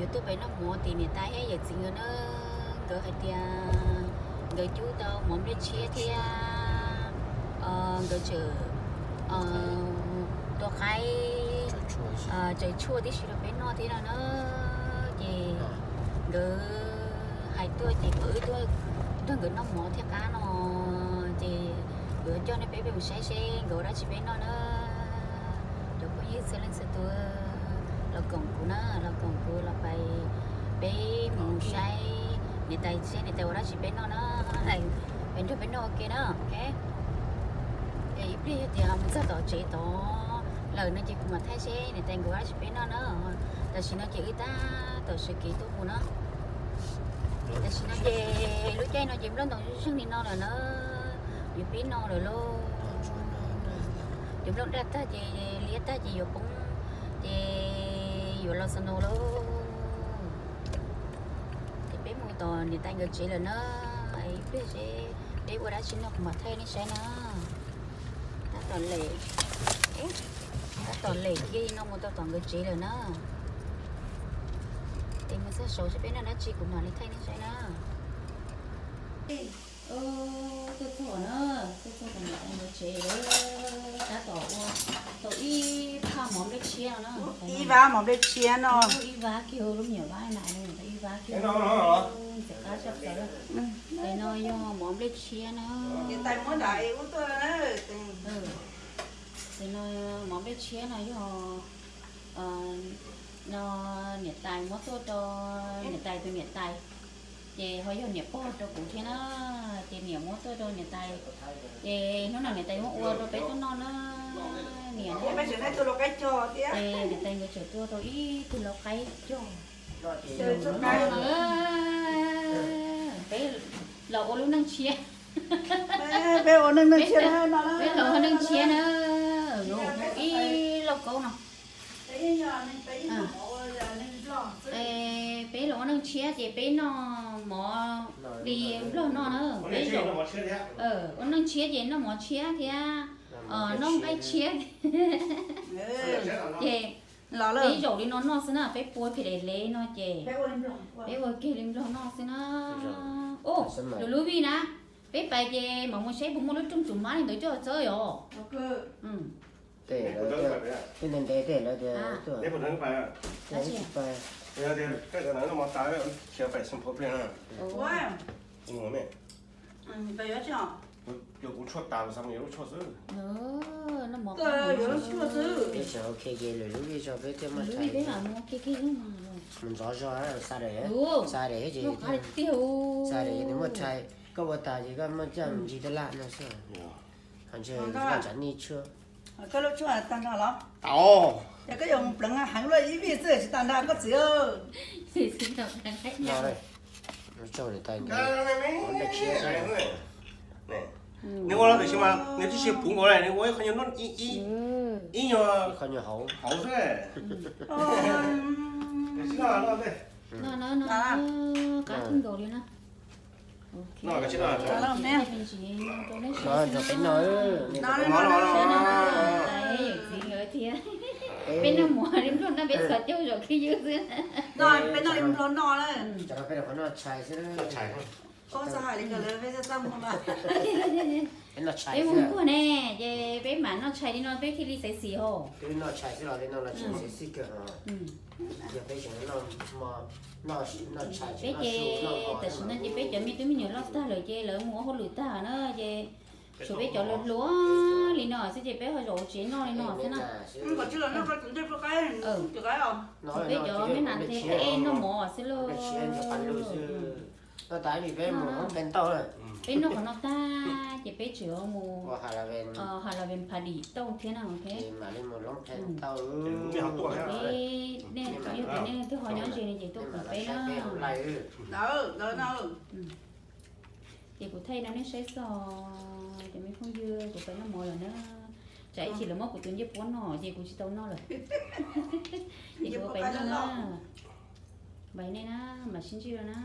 Nkawd tuaj pem noj mov tim niam tais thiab yawm txiv nkawd na, nkawd hais tias nkawd cub tau mov nplej tshiab thiab nkawd tseem tua qaib tsaws tshuaj tib si rau peb noj thiab no na. Ces nkawd hais tuaj ces kom wb tuaj nrog nkawd noj mov thiab qab no. Ces kuv yuav coj nej peb peb mus saib seb nkawd ua dab tsi peb noj na. Cov phooj ywg txhua leej txhua tus los koom kuv na, los koom kuv los pais peb mus saib niam tais seb niam tais ua dab tsi peb noj na. Peb nrog peb noj ua ke na. Es ib pliag yog tias mus txog tom tsev tod lawm no ces kuv mam thaij seb niam tais nkawd ua dab tsi peb noj na. Tam sim no ces wb tab tom sawv kev tuaj mus na. Tam sim no ces lub caij no ces nplooj ntoo zeeg li no lawm na, yuav pib no lawm lauj. Cov nplooj daj tag ces liab tag ces yuav poob, ces yuav los snow lauj. Ces peb mus tom niam tais nkawd tsev lawm na. Ib pliag seb peb ua dab tsi noj kuv mam thaij nej saib na. Tab tom lem, tab tom lem kiag li no mus tau tom nkawd tsev lawm na. Es mus txog saud seb peb noj dab tsi kuv mam li thaij nej saib na. Tuaj txog na, tuaj txog tom niam tais nkawd tsev lawm, tab tom ua tau ib phaj mov nplej tshiab no na. Ib vab mov nplej tshiab no. Ib vab kiag lub me nyuam vab na, ib vab kiag ntxim qab tshaj plaws. Tes no yog mov nplej tshiab na. Tes no mov nplej tshiab no yog no niam tais muab tuaj rau niam tais tus niam tais, ces ho yog niam pog rau kuv thiab na. Ces niam muab tuaj rau niam tais, ces hnub no niam tais muab ua rau peb tuaj noj na. Niam, ces niam tais nkawd tseem tua tau ib tug lau qaib cog. Peb los ua lub neej tshiab. Peb los ua neej tshiab na. Ib lauj kaub no. Peb los ua neej tshiab ces peb noj mov li nplog noj na. Peb zaum ua neej tshiab ces noj mov tshiab thiab noj nqaij tshiab. Ces peb zaum li no noj xwb na, peb pua phem daim lev no ces peb ua kiag li nplog noj xwb na. Lus lub vij na, peb pais ces mam mus saib puas muaj lub rooj tsum mab li ntawd coj txawb os. Tej ntev ntev tej lawv tias tuaj, tsis pais. Peb xyov ok ces lwm lub vij zog peb thiaj muaj tshais. Mus ntxov zog, Saturday, Saturday ces, Saturday nws muaj tshais, koj ua tas ces koj muaj caj mus ncig taj laj no xwb. Ho ntshe koj tsam nej tshuaj. Koj lub tshuaj tag nrho los? Yog koj yuav mus pleev heev luaj ib vij xwb tsis tag nrho koj txiv. Tsaug niam tais nkawd, nplej tshiab xwb. Nws ua los tam sim mas nws tsis puv nkaus li, nws ua ib qho nyuag, ib nyuag hauv xwb. Qab kawg nkaus li na. Noj, noj, noj. Peb noj mov li nplog noj, peb txhos caug zaum khib ywb xwb. Peb noj li nplog noj na. Peb noj tshais xwb. Peb mus nkuag ne, ces peb mam noj tshais li no peb thiaj li xaiv xim hos. Peb noj tshais xwb los li no los tsis xaiv xim kawg. Yog peb tseem noj tshais, peb ces tam sim no ces peb cov me tub me nyuam loj tag lawm ces lawv mus ua hauj lwm tag na, ces tshuav peb cov hluas hluas li no xwb ces peb ho zaum tsev noj li no xwb na. Peb cov me nas the noj mov xwb lauj. Peb noj qhov no tag ces peb tseem mus Halloween party tauj thiab na. Peb, nej twb ho nyob ze no ces tuaj koom peb na. Ces kuv thaij no nej saib xwb, cov me phooj ywg, kuv pais noj mov lawm na. Tsam ib chim lawv muab kuv tus ncej puab noj ces kuv tsis tau noj lawm. Ces kuv pais noj na. Bye nej na, mam sib ntsib dua na.